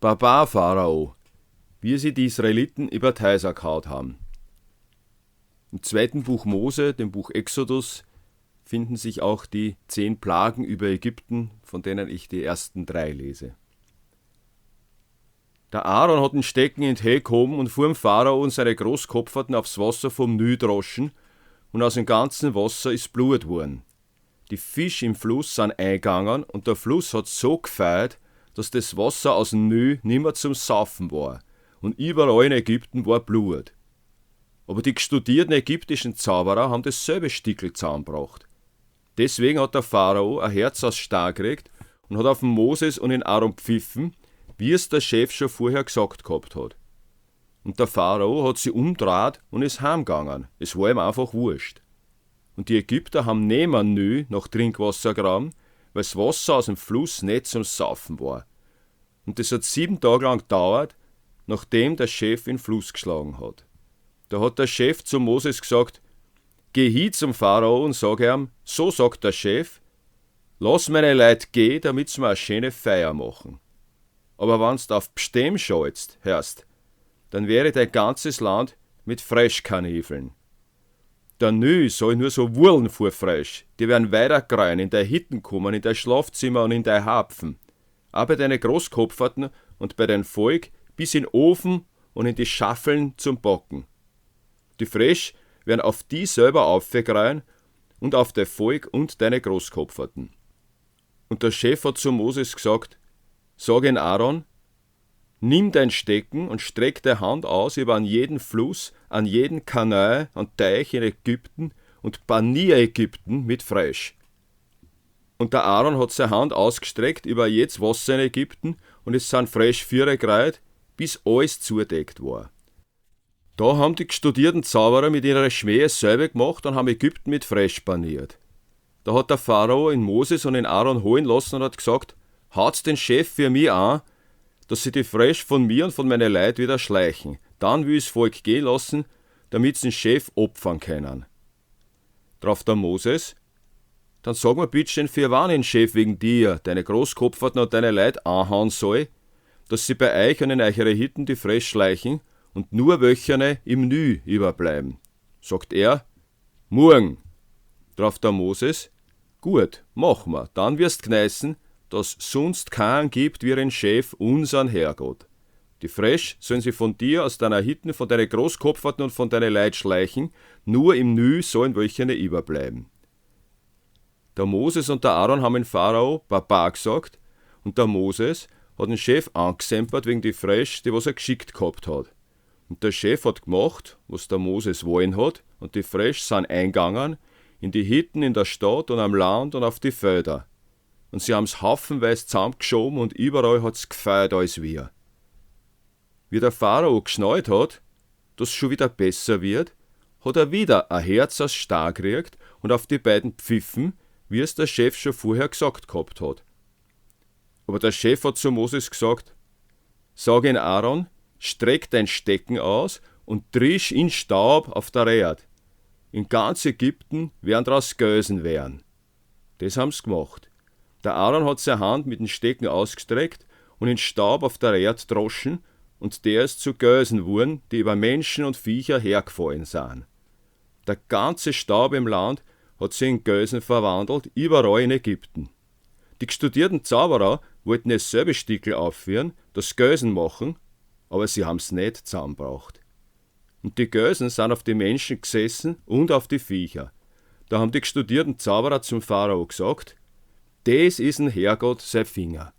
Baba Pharao, wie sie die Israeliten über die Häuser gehauen haben. Im zweiten Buch Mose, dem Buch Exodus, finden sich auch die 10 Plagen über Ägypten, von denen ich die ersten 3 lese. Der Aaron hat den Stecken in die Höhe gehoben und fuhr dem Pharao und seine Großkopferten aufs Wasser vom Nil droschen, und aus dem ganzen Wasser ist Blut geworden. Die Fische im Fluss sind eingegangen und der Fluss hat so gefeit, dass das Wasser aus dem Nil nimmer zum Saufen war. Und überall in Ägypten war Blut. Aber die studierten ägyptischen Zauberer haben dasselbe Stickel zusammengebracht. Deswegen hat der Pharao ein Herz aus Stahl gekriegt und hat auf den Moses und den Aaron pfiffen, wie es der Chef schon vorher gesagt gehabt hat. Und der Pharao hat sie umdraht und ist heimgegangen. Es war ihm einfach wurscht. Und die Ägypter haben neben Nil nach Trinkwasser gegraben, weil das Wasser aus dem Fluss nicht zum Saufen war. Und das hat 7 Tage lang gedauert, nachdem der Chef in den Fluss geschlagen hat. Da hat der Chef zu Moses gesagt, Geh hin zum Pharao und sag ihm, so sagt der Chef, lass meine Leute gehen, damit sie mir eine schöne Feier machen. Aber wenn's du auf Bstehm schaltst, hörst, dann wäre dein ganzes Land mit Freschkarniefeln. Der Nil soll nur so wurlen vor Fresch, die werden weiter grein, in dein Hitten kommen, in dein Schlafzimmer und in dein Hapfen. Auch bei deinen Großkopferten und bei dein Volk bis in den Ofen und in die Schaffeln zum Backen. Die Fresch werden auf die selber aufgreien und auf dein Volk und deine Großkopferten. Und der Chef hat zu Moses gesagt, sag in Aaron, nimm dein Stecken und streck deine Hand aus über an jeden Fluss, an jeden Kanal und Teich in Ägypten und panier Ägypten mit Fresch. Und der Aaron hat seine Hand ausgestreckt über jedes Wasser in Ägypten und es sind Fresch Viere gereiht, bis alles zudeckt war. Da haben die studierten Zauberer mit ihrer Schmähe selber gemacht und haben Ägypten mit Fresch paniert. Da hat der Pharao in Moses und in Aaron holen lassen und hat gesagt, haut's den Chef für mich an, dass sie die Fresch von mir und von meinen Leuten wieder schleichen. Dann will ich's Volk gehen lassen, damit sie den Chef opfern können. Drauf der Moses, dann sag mir bitte für wann den Chef wegen dir, deine Großkopferten und deine Leute anhauen soll, dass sie bei euch und in eure Hitten die Fresch schleichen und nur welchene im Nü überbleiben. Sagt er, morgen. Drauf der Moses, gut, mach ma, dann wirst gneißen, dass sonst keinen gibt wie den Chef, unseren Herrgott. Die Fresch sollen sie von dir aus deiner Hitten, von deinen Großkopferten und von deinen Leid schleichen, nur im Nü sollen welchene überbleiben. Der Moses und der Aaron haben den Pharao Baba gesagt und der Moses hat den Chef angesempert wegen die Fresch, die was er geschickt gehabt hat. Und der Chef hat gemacht, was der Moses wollen hat, und die Fresch sind eingegangen in die Hütten in der Stadt und am Land und auf die Felder. Und sie haben's haufenweise zusammengeschoben und überall hat's gefeiert als wir. Wie der Pharao geschnallt hat, dass schon wieder besser wird, hat er wieder ein Herz aus Stahl gekriegt und auf die beiden pfiffen, wie es der Chef schon vorher gesagt gehabt hat. Aber der Chef hat zu Moses gesagt, sag in Aaron, streck dein Stecken aus und trisch in Staub auf der Erde. In ganz Ägypten werden draus Gösen werden. Das haben's gemacht. Der Aaron hat seine Hand mit dem Stecken ausgestreckt und in Staub auf der Erde droschen, und der ist zu Gösen wurden, die über Menschen und Viecher hergefallen sind. Der ganze Staub im Land hat sich in Gösen verwandelt, überall in Ägypten. Die studierten Zauberer wollten es selbe Stickel aufführen, das Gösen machen, aber sie haben's nicht zusammengebracht. Und die Gösen sind auf die Menschen gesessen und auf die Viecher. Da haben die studierten Zauberer zum Pharao gesagt, das ist ein Herrgott sein Finger.